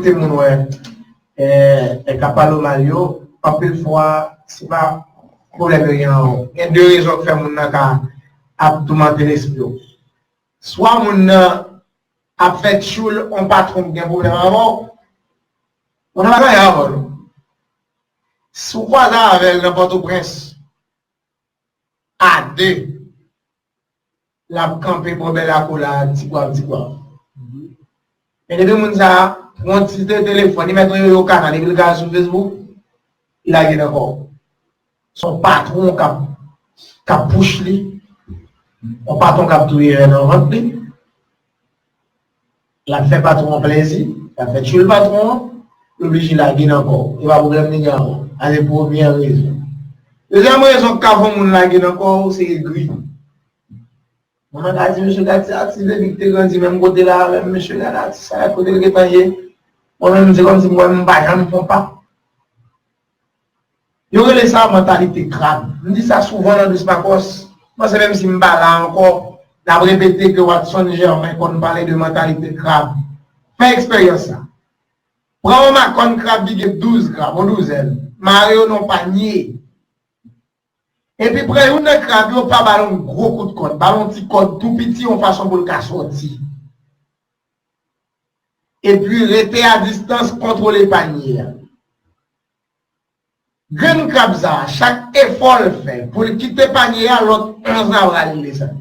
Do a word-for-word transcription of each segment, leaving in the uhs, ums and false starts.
Kote moun wè, e, e k ap pale w mal yo, anpil fwa, se pa pwoblèm yo gen an. Gen de rezon k fè moun nan ka ap toumante lespri w. Swa moun nan ap fè tchoul on patwon k gen pwoblèm avè w, ou nan pa gen anyen avè l. Si w kwaze avè l nan Pòtoprens, a de, l ap kanpe bò bèl lakou la, ti kwav, ti kwav. Men depi moun sa a pran ti te-, telefòn, li mèt yon yoyo kanal, epi l gade sou Facebook, li lage nan kò w. Se yon patwon k ap, k ap pouch li, yon patwon k ap touye rèn nan vant li. L ap fè patwon an plèzi, l ap fè tchoul patwon an, l oblije lage nan kò w. E pa pwoblèm li gen avè w. A se premyè rezon. Dezyèm rezon k ka fè yon moun lage nan kò w, se egri. Manman ta di, "Mesye, gad ti atis depi l te grandi menm kote la avè m, mesye, gad atis sa, kote l gentan ye?" Mwen menm, se kòmsi m wè m pa janm fè yon pa. Yo rele sa mantalite krab. M di sa souvan nan Dous Makòs. M panse menm si m pa la ankò, n ap repete ke Watson Germain konn pale de mantalite krab. Fè eksperyans sa. Pran yon makòn krab ki gen douz krab, yon douzèn. Mare yo nan yon panye. Epi pran youn nan krab yo, pa ba l yon gwo kout kòd. Ba l yon ti kòd tou piti, yon fason pou l ka sòti. Epi rete a distans, kontwole panye a. Grenn krab sa a, chak efò l fè pou l kite panye a, lòt onz la pral desann.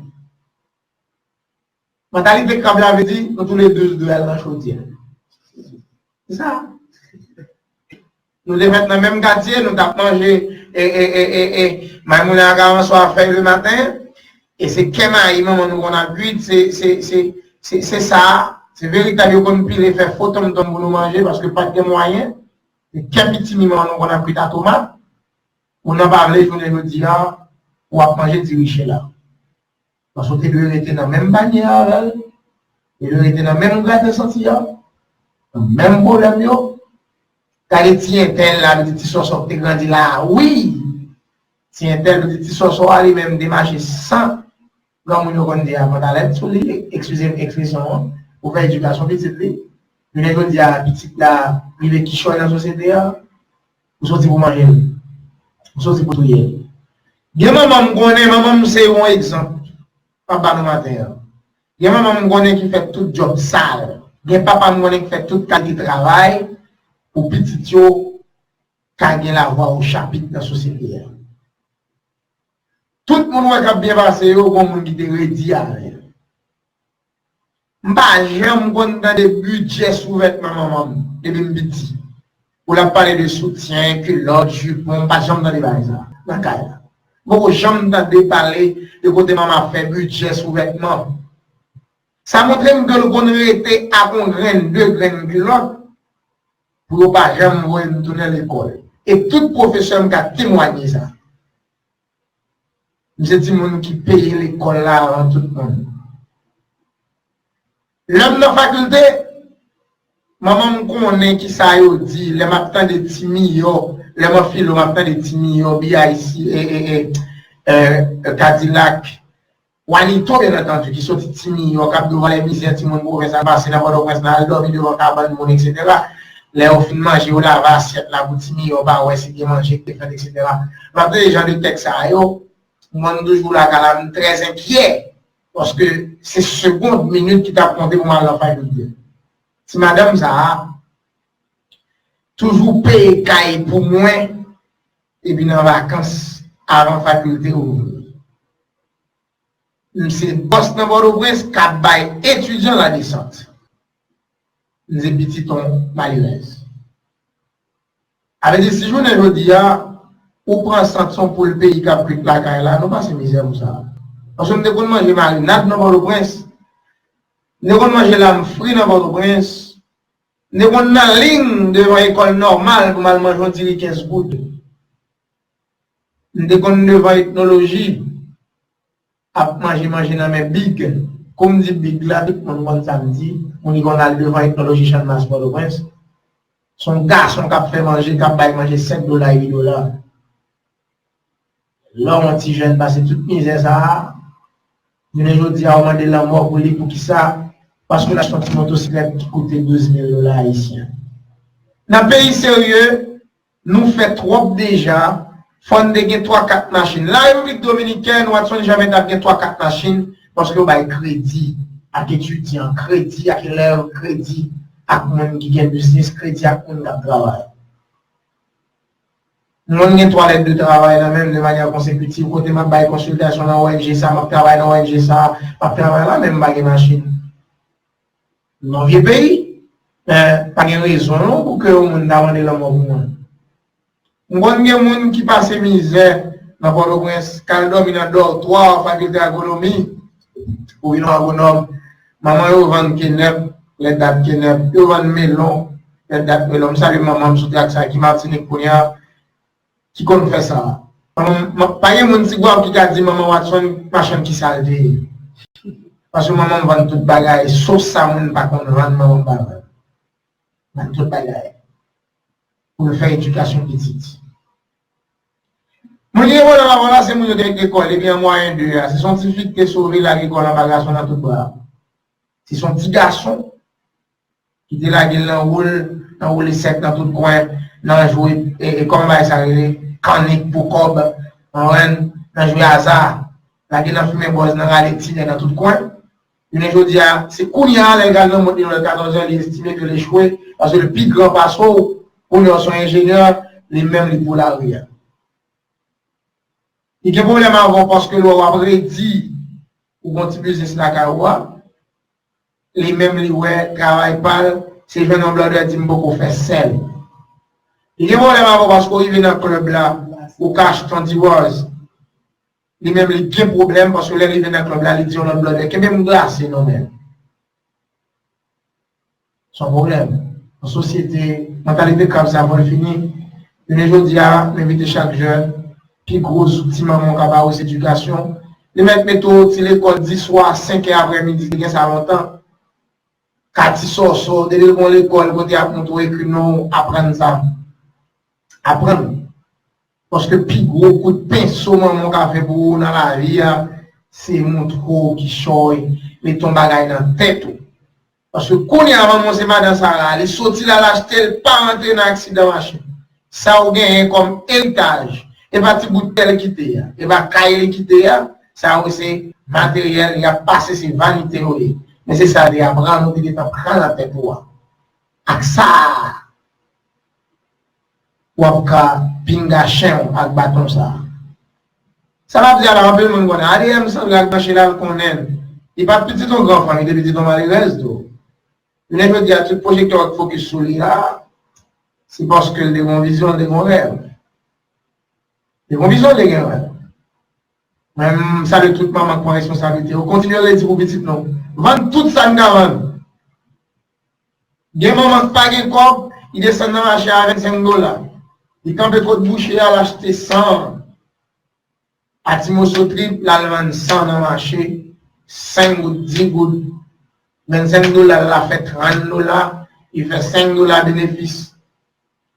Mantalite krab la vle di, nou toulède dwe al nan chodyè. Se sa. Nou te fèt nan menm katye, nou t ap manje, e, e, e, e, e, may moulen ak avanswa fèy le maten, e se kè mayi manman nou konn ap kwit, se, se, se, se, se sa, se veritab yo konn pile fè fo tonmtonm pou nou manje, paske pa t gen mwayen, se kè pitimi manman nou konn ap kwit a tomat, ou nan pa vle jounen jodi a, w ap manje diri chela. Paske w te dwe rete nan menm panye a avè l, te dwe rete nan menm graten santi a, nan menm pwoblèm yo. Gade ti entèl la, vle di ti sòsò k te grandi la a, wi! Ti entèl, vle di ti sòsò a li menm te mache san granmoun yo konn di a pantalèt sou li, eskize m ekspresyon an, pou fè edikasyon pitit li. Jounen jodi a, pitit la rive kichòy nan sosyete a, ou soti pou manje l. Ou soti pou touye l. Gen manman m konnen, manman m se yon egzanp m ap ba nou maten an. Gen manman m konnen ki fè tout djòb sal. Gen papa m konnen ki fè tout kalite travay pou pitit yo ka gen lavwa o chapit nan sosyete a. Tout moun wè k ap byen pase yo, gon moun ki te redi avè l. M pa janm konn tande bidjè sou vètman manman m depi m piti. Ou l ap pale de soutyen, kilòt, jipon, m pa janm tande bagay sa nan kay la. M poko janm tande pale de kote manman ap fè bidjè sou vètman. Sa montre m ke l konn rete ak yon grenn, de grenn kilòt pou yo pa janm voye m tounen lekòl. E tout pwofesè m ka temwanye sa. M se timoun ki peye lekòl la avan tout moun. Lè m nan fakilte, manman m konnen kisa yo di lè m ap tande Ti Miyò, lè m an filo m ap tande Ti Miyò, B I C, e, e, e, e, Kadilak, Wanito, byen antandi, ki soti Ti Miyò, k ap di w valè mizè timoun pwovens la pase nan Pòtoprens, nan al dòmi devan kabann moun, etsetera. Lè yo fin manje, yo lave asyèt la pou Ti Miyò pa wè si gen manje ki te fèt, etsetera. M ap tande jan de tèks sa yo, mwen m toujou lakay la, m trè enkyè, paske se segond, minit ki t ap konte pou m al nan fakilte. Ti madanm sa a, toujou peye kay pou mwen, epi nan vakans, avan fakilte ouvri. M se bòs nan Pòtoprens k ap bay etidyan ladesant. M se pitit yon malerèz. Sa vle di, si jounen jodi a, ou pran sant se yon poul peyi k ap kwit lakay la, nou pase mizè pou sa. Paske m te konn manje marinad nan Pòtoprens. M te konn manje lam fri nan Pòtoprens. M te konn nan liy devan lekòl nòmal pou m al manje yon diri kenz goud. M te konn devan etnoloji ap manje manje nan men Big. Kou m di Big la, tout moun konn sa m di. Moun ki konn al devan etnoloji Channmas Pòtoprens. Se yon gason k ap fè manje, k ap bay manje senk dola, uit dola. Lè w yon ti jèn pase tout mizè sa a, jounen jodi a, w mande lanmò pou li, poukisa? Paske l achte yon ti motosiklèt ki koute douz mil dola ayisyen. Nan peyi serye, nou fè twòp deja, fò n te gen twa kat machin. La Repiblik Dominikèn, Watson, janmen t ap gen twa kat machin, paske yo bay kredi ak etidyan, kredi ak elèv, kredi ak moun ki gen biznis, kredi ak moun k ap travay. Mwen gen twa lèt de travay nan men m de manyè konsekitiv, kote m ap bay konsiltasyon nan O N G sa, m ap travay nan O N G sa, m ap travay la, men m pa gen machin. Nan vye peyi, men pa gen rezon non pou ke yon moun ta mande lanmò pou mwen. M konn gen moun ki pase mizè nan Pòtoprens, k al dòmi nan dòtwa fakilte agronomi pou vin yon agwonòm. Manman yo vann kenèp, lèt dat kenèp, yo vann melon, lèt dat melon. M salye manman m sou trak sa ki Matinik kounye a, ki konn fè sa. Manman m, pa gen moun Tigwav ki ka di manman Watson machann ki sal te ye. Paske manman m vann tout bagay, sof sa moun pa konn vann, manman m pa vann. Vann tout bagay. Pou l fè edikasyon pitit. Moun ki gen pwoblèm avè w la, se moun yo te lekòl, epi an mwayen de a. Se son ti fi ki te sove lage kò l anba gason nan tout bra. Se son ti gason ki te lage l nan wou l, nan wou l sèk nan tout kwen, nan jwe, e, e kòman bagay sa rele, kannik pou kòb, konprann, nan jwe aza, lage nan fimen bòz, nan rale tinè nan tout kwen. Jounen jodi a, se kounye a, lè l al nan mond li, lè l katòz an, li estime ke l echwe, paske l pi gran pase w, kounye a w se yon enjenyè, li menm li pou lari a. Li gen pwoblèm avè w paske lè w ap redi ou gon ti biznis lakay ou a, li menm li wè travay pa l, se jwenn yon blòdè di m poko fè sèl. Li gen pwoblèm avè w paske w rive nan klèb la, ou ka achte yon diwòz. Li menm li gen pwoblèm paske lè l rive nan klèb la, li di yon lòt blòdè, kenbe m glase non men. Se yon pwoblèm. Yon sosyete, mantalite krab sa fò l fini. Jounen jodi a, m envite chak jèn, pi gwo zouti manman w ka ba w se edikasyon. Li mèt mete w ti lekòl dis swa, senk è aprèmidi, te gen sa lontan. Ka ti sòsò, depi l gon lekòl kote y ap montre w ekri non w, aprann sa. Aprann. Paske pi gwo kout penso manman w ka fè pou ou nan lavi a, se montre w kichòy, mete yon bagay nan tèt ou. Paske kounye a manman w se madan Sara, li soti la, l achte l, pa rantre nan aksidan machin. Sa w genyen kòm eritaj, e pa ti bout tè l kite a, e pa kay li kite a, sa yo se materyèl, y ap pase, se vanite yo ye. Men se sa l te aprann ou, te gentan pran nan tèt ou a. Ak sa a, w ap ka pinga chen w ak baton sa a. Sa m ap di a la, anpil moun konnen. A D M Sandra k branche la, l konnen l. Li pa t pitit yon gran fanmi, li te pitit yon malerèz tou. Jounen jodi a, tout pwojektè w ap fokis sou li a, se paske l te gen yon vizyon, l te gen yon rèv. Li gon vizyon, li gen rèv. Mwen, m salye tout manman k pran responsablite yo. Kontinye redi pou pitit nou. Vann tout sa n ka vann. Gen manman k pa gen kòb, li desann nan mache a vennsenk dola. Li kanpe kot bouche a, l achte san. A ti moso trip, l al vann san nan mache, senk goud, dis goud. Vennsenk dola, l la fè trant dola, li fè senk dola benefis.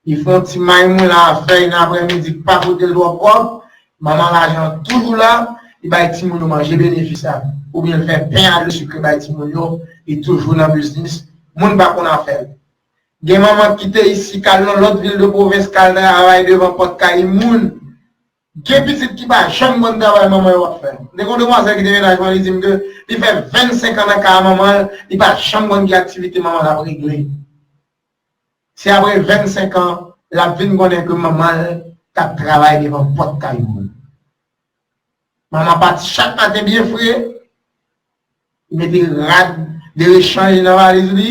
Li fè yon ti may moulen a fèy nan aprèmidi k pa koute l twòp kòb, manman lajan toujou la, li bay timoun yo manje benefis la. Oubyen l fè pen a dlo sikre bay timoun yo, li toujou nan biznis, moun pa konn afè l. Gen manman k kite isi k al nan lòt vil de pwovens k al travay devan pòt kay moun. Gen pitit ki pa janm konn travay manman yo ap fè. M te gen yon demwazèl ki te mennaj mwen, li di m ke li fè vennsenk an nan kay a manman l, li pa janm konn ki aktivite manman l ap regle. Se apre vennsenk an, l ap vin konnen ke manman l t ap travay devan pòt kay moun. Manman pati chak maten byen fre, li mete rad de rechanj nan valiz li,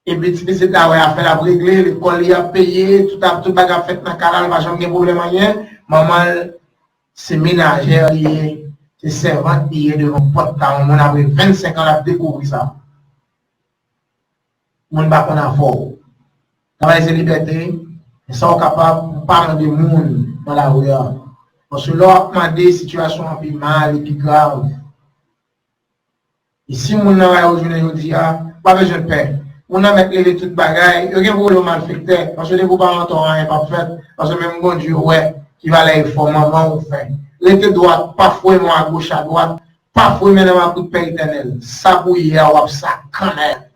epi ti pitit la wè afè l ap regle, lekòl li ap peye, tout ap, tout bagay ap fèt nan kay la, li pa janm gen pwoblèm anyen. Manman l se menajè li ye, se sèvant li ye devan pòt kay yon moun, apre vennsenk an l ap dekouvri sa. Moun pa konn afè w. Travay se libète, men sa w kapab, ou pa mande moun nan lari a. Paske lè w ap mande, sitiyasyon an pi mal, li pi grav. E si moun nan rayi w jounen jodi a, pa bezwen pè. Moun nan mèt leve tout bagay, yo gen pou yo malfektè, paske depi w pa antre anyen p ap fèt, paske menm Bondye wè ki valè efò manman w fè. Rete dwat, pa fouye men w agoch adwat, pa fouye men nan makout Pè Etènèl. Sa pou w ye a, w ap sa kanmenm.